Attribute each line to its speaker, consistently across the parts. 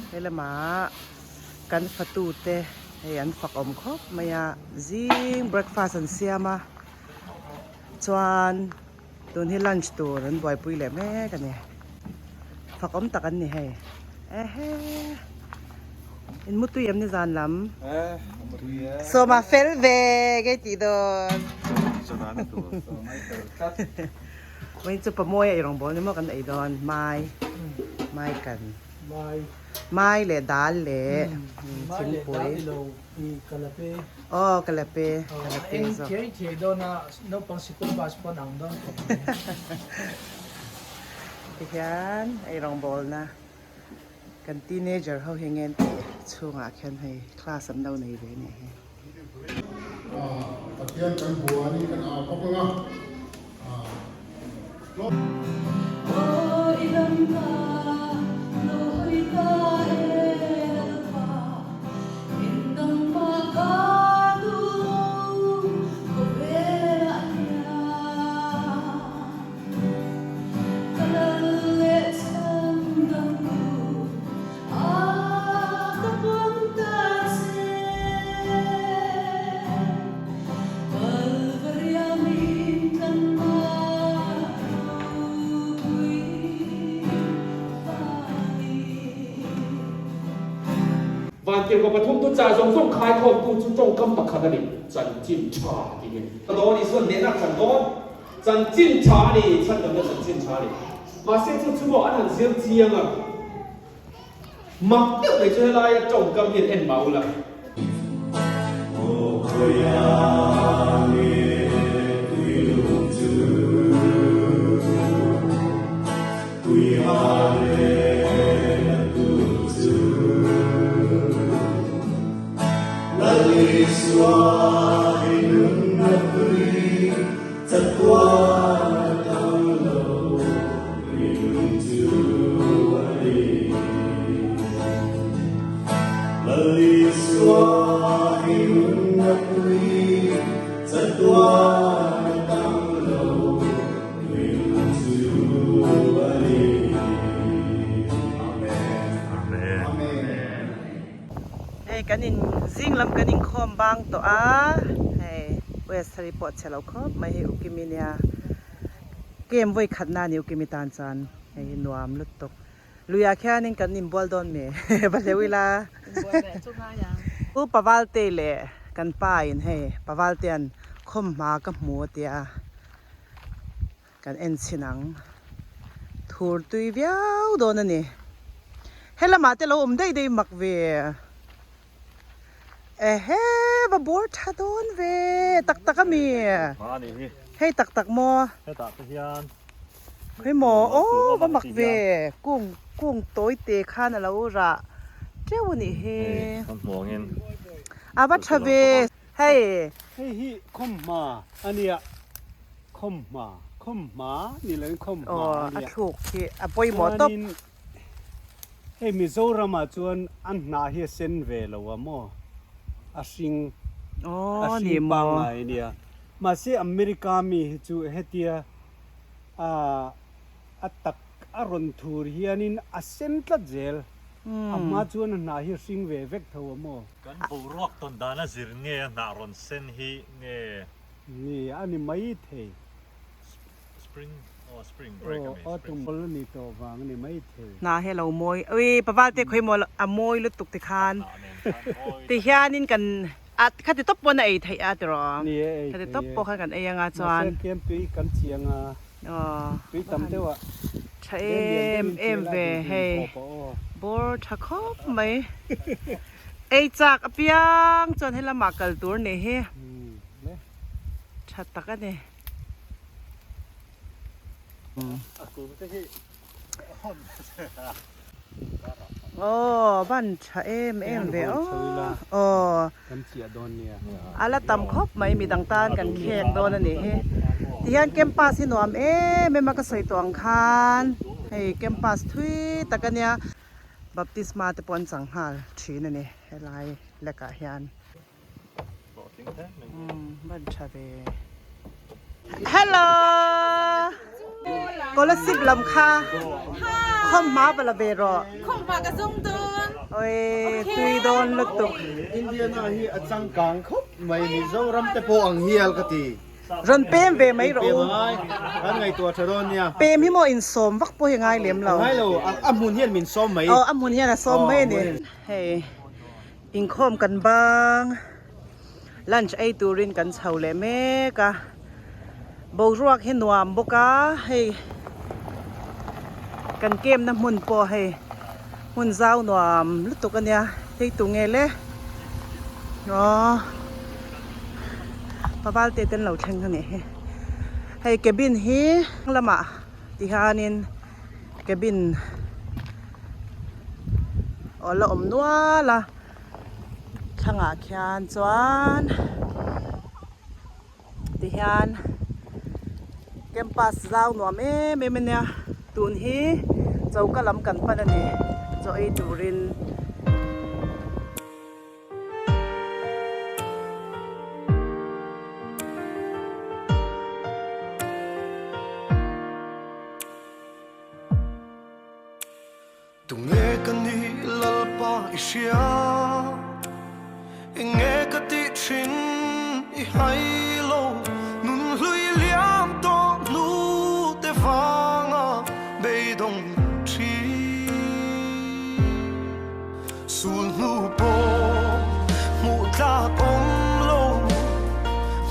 Speaker 1: Helamah kan fatute hei an fak awm khawp mai a, zing breakfast an siam a, chuan tun hi lunch tur an buaipui leh mek a ni. Fak awm tak an ni hei. Ehe! In mutui em ni zan lam? Sawma fel ve ngei tih dawn. Vawiin chu pamawi a eirawngbawl ni maw kan ei dawn mai mai kan mai leh dal leh thingpui aw ka la pe ka la pe zawk tihian eirawngbawl na kan teenager ho hi ngen tih chhungah khian hei class an lo nei ve nih hi.
Speaker 2: Pathian kan buanin kan au bawk ang a.
Speaker 3: Vantirhkoh pathumtu chah zawng zawng khaikhawmtu chu tawngkam pakhat a ni, Chanchin tha tih hi. Ka dawn Isuan hnehna chan dawn Chanchin tha a ni, chhandamna chanchin tha a ni. Mahse chu chu maw an han zir chiang a. Mak deuh mai chu helaia tawngkam hian en mah ula.
Speaker 1: Hei kan in zing lam kan inkhawm bang tawh a hei west hari pawh a chhe lo khawp mai hei ukimi nia game vawi khat na a ni ukimi tan chuan hei hi nuam lutuk luiah khianin kan inbual dawn mi va hleuh ila u Pavalte leh kan pa in hei Pavaltean khawmhma ka hmu a tia. Kan en chhin ang. Thur tui viau dawn a ni. Helamah te lo awm daih daih mak ve. Ehe va bawr tha dawn ve tak tak a mi. Hei tak tak maw.
Speaker 4: Hetah te hian.
Speaker 1: Hei maw aw va mak ve kung kung tawi te khan a lo rah teuh a nih hi.
Speaker 4: Hei kan hmuh angin.
Speaker 1: A va tha ve. Hei.
Speaker 5: Hei hi khawmhma a nia, khawmhma, khawmhma ni loin khawmhma a nia.
Speaker 1: Aw, a thluk hi a pawimawh tawp.
Speaker 5: Chuanin hei Mizoramah chuan a hnah hi a sen ve lo a maw, a hring, a hring pangngai a nia. Mahse America mi hi chu hetia a a tak a rawn thur hianin a sen tlat zel. A hma chuan a hnah hi a hring ve vek tho a maw?
Speaker 4: Kan boruak tawn dan a zir nge a hnah rawn sen hi nge?
Speaker 5: Ni, a ni mai thei.
Speaker 4: Spring, aw spring break a mi.
Speaker 5: Aw, autumn ball a ni tawh vang a ni mai thei.
Speaker 1: Hnah hi a lo mawi, ui Pavalte khawi maw a mawi lutuk ti khan ti hianin kan a khati tawp pawn a ei theih a tiraw?
Speaker 5: Ni e, ei
Speaker 1: Khati
Speaker 5: theih
Speaker 1: tawp
Speaker 5: e.
Speaker 1: pawh khan kan ei anga chuan.
Speaker 5: Mahse tlem tui kan chiang a. Tui tam deuh a.
Speaker 1: Tha em em ve hei bawr tha khawp mai. Ei chak apiang chuan helamah kal tur ni hi tha tak a ni. Aw ban tha em em ve aw aw a la tam khawp mai midang tan kan khek dawn a nih hi tihian campus hi nuam em em a ka sawi tawh ang khan hei campus thui tak a nia baptisma te pawh an chang nghal thin a ni helai lek ah hian. Umm ban tha ve. Hello. Scholarship lam kha khawm hma va la ve rawh.
Speaker 6: Khawm hma ka zawng dawn.
Speaker 1: Oi tui dawn lutuk.
Speaker 7: Indiana hi a changkang khawp mai Mizoram te pawh ang hial ka ti.
Speaker 1: Rawn pem ve mai rawh u.
Speaker 7: Kan ngaihtuah tha dawn nia.
Speaker 1: Pem hi maw insawm vak pawh hi ngai lem lo.
Speaker 7: Ngai lo, a hmun hian min sawm mai.
Speaker 1: Aw a hmun hian a sawm mai a ni. Hei inkhawm kan bang lunch ei turin kan chho leh mek a. Boruak hi nuam bawk a, hei kan camp na hmun pawh hei hmun zau nuam lutuk a nia hei tu nge le aw paval te te an lo thleng a nih hi hei cabin hi lamah ti hianin cabin aw la awm nual a thlangah khian chuan. Tihian campus zau nuam em em a nia tun hi choka lam kan pan a ni chaw ei turin.
Speaker 8: Tunge ka nih Lalpa i hria, enge ka tih thin i hai lo, nun hlui liam tawh hnu te vanga beidawng thin. Sul hnu pawh hmuh tlak awm lo,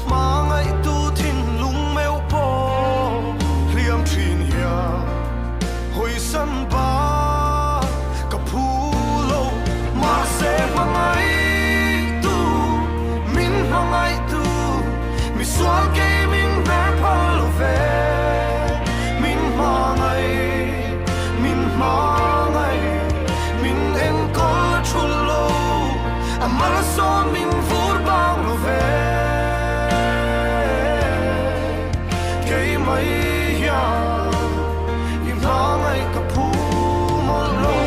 Speaker 8: hmangaihtu thinlung meuh pawh hliam thin hian hawisan bak ka phu lo. Mahse hmangaihtu, min hmangaihtu, misual kei min hmer phal lo ve, min hmangaih, min hmangaih. Min enkawl a thul lo, a malsawm min vur bang lo ve. Keimah hian i hmangaih ka phu mawlh lo.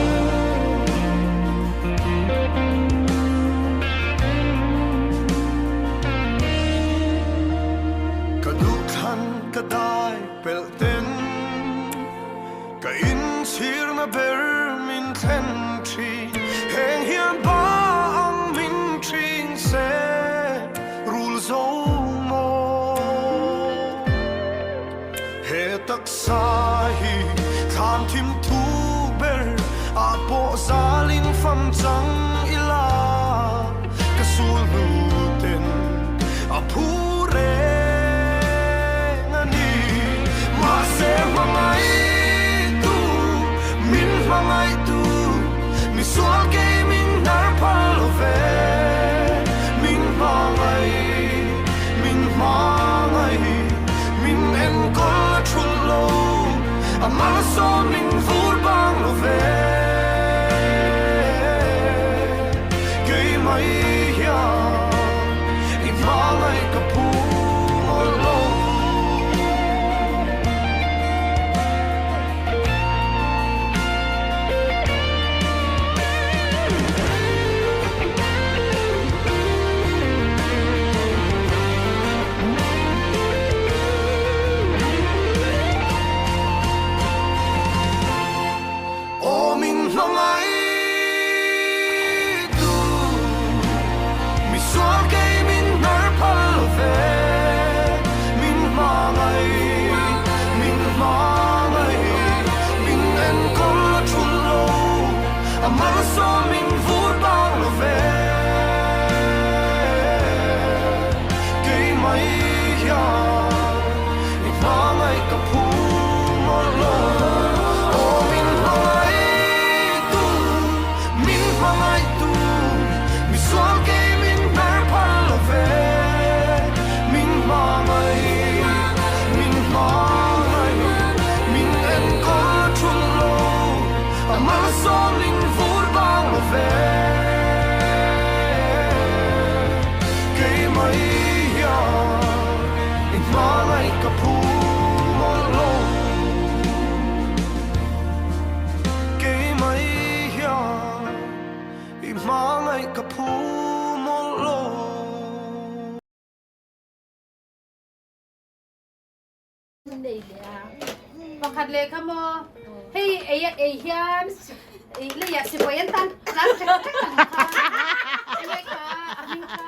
Speaker 8: Ka duhthlan ka dai pelh ten. Ka inchhirna ber min thlen thin, heng hian ba ang min thin se rul zo maw? He taksa hi thlan thim thu ber ah pawh zalin fam chang ila, ka sul hnu ten a phu reng a ni. Mahse hmangaihtu, min hmangaihtu, misual kei min hnar phal lo ve. Min hmangaih, min hmangaih, min enkawl a thulh lo, a malsawm min vur bang lo ve. Keimah hian i hmangaih ka phu mawlh lo. Aw min hmangaih tu, misual kei min hnar phal lo ve. Min hmangaih, min hmangaih, min enkawl a thul lo, a malsawm min vur bang lo ve. Keimah hian i hmangaih ka phu mawlh lo. Aw min hmangaihtu, min hmangaihtu, misual kei min hmer phal lo ve. Min hmangaih, min hmangaih, min enkawl thul lo, a malsawm min vur bang lo ve. Keimah hian i hmangaih ka phu mawlh lo. Keimah hian i hmangaih ka phu mawlh lo.
Speaker 6: leh kha maw hei ei ei hian leiah sipai an tan tlan ṭek ṭek ang kha enge kha a hming kha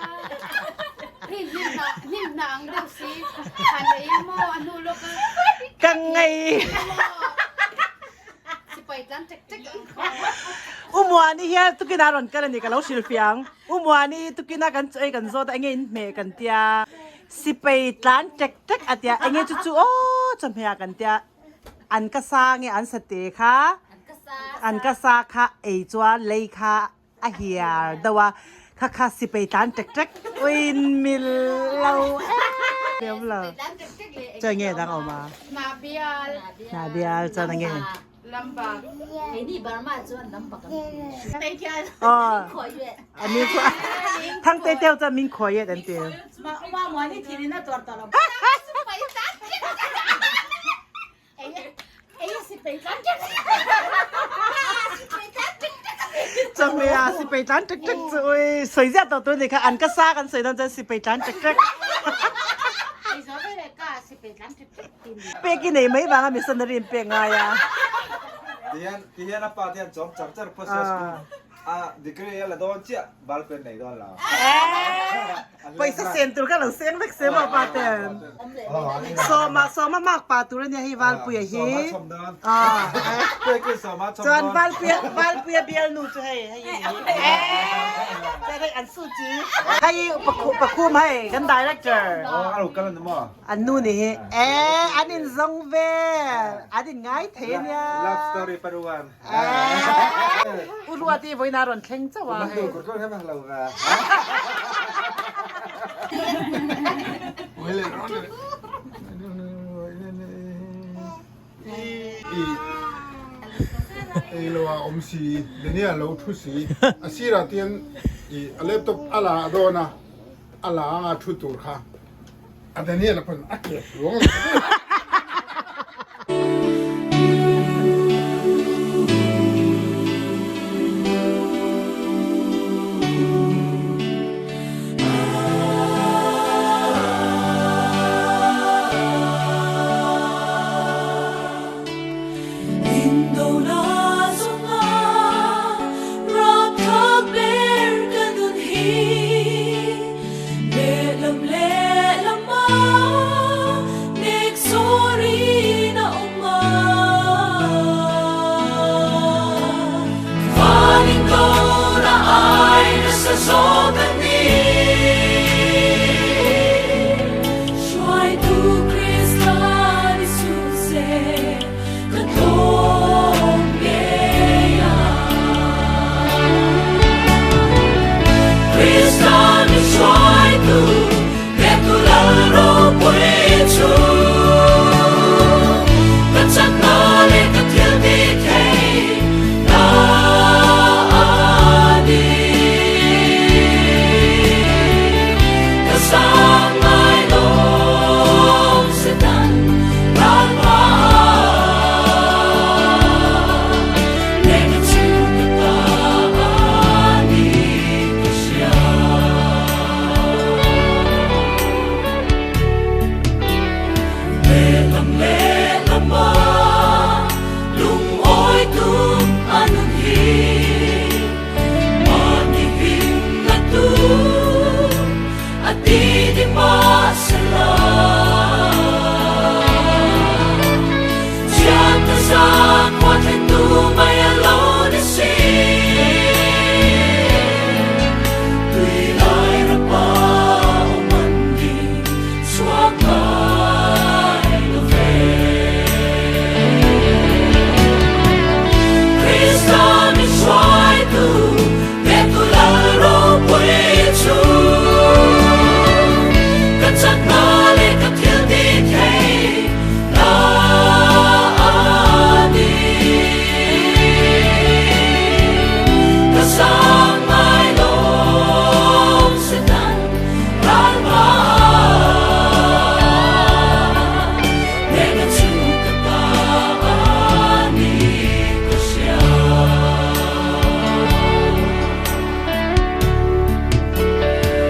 Speaker 6: hei hnim hnah hnim hnah ang deuh si han ei a maw a hnu lawk a
Speaker 1: Ka ngei.
Speaker 6: Sipai tlan ṭek ṭek ang kha.
Speaker 1: U Muani hian tukina rawn kal a ni ka lo hrilhfiah ang. U Muani tukina kan chu ei kan zawt a enge in hmeh kan tia sipai tlan ṭek ṭek a tia enge chu chu aw chawhmeh ah kan tia an ka sa nge an sa te kha an ka sa kha ei chuan lei kha a hiar deuh a kha kha sipai tlan ṭek ṭek uin mil lo em lo chu enge dang awm a hnah bial chuan enge aw a min thangte teu chuan min khawi an ti. Chawhmeh ah sipai tlan ṭek ṭek chu ui sawi ziah tawh tur ni kha an ka sa kan sawi dawn chuan sipai tlan ṭek ṭek. Pek i nei mai vanga missionary in pek ngai a.
Speaker 7: Tihian tihian a pa te hian chawm char char phawt se school a degree a la dawn chiah bal pen nei dawn lo.
Speaker 1: Pawisa sen tur kha lo seng vek se maw pa ten. Sawma sawma mak pa tur ania hei Valpuia hi. Chuan Valpuia Valpuia bialnu chu hei hei chuan hei an su chi. Hei Pakhum hei kan director. An nu ni hi e an in zawng vel an in ngai thei ania.
Speaker 7: Love story paruan.
Speaker 1: U Ruati vawiin a rawn thleng chauh a hei.
Speaker 2: Ei lo a awm si, Daniel lo thu si, a sirah te hian i a laptop a la a dawn a, a la anga thu tur kha a Daniel a pawn a kep luang a.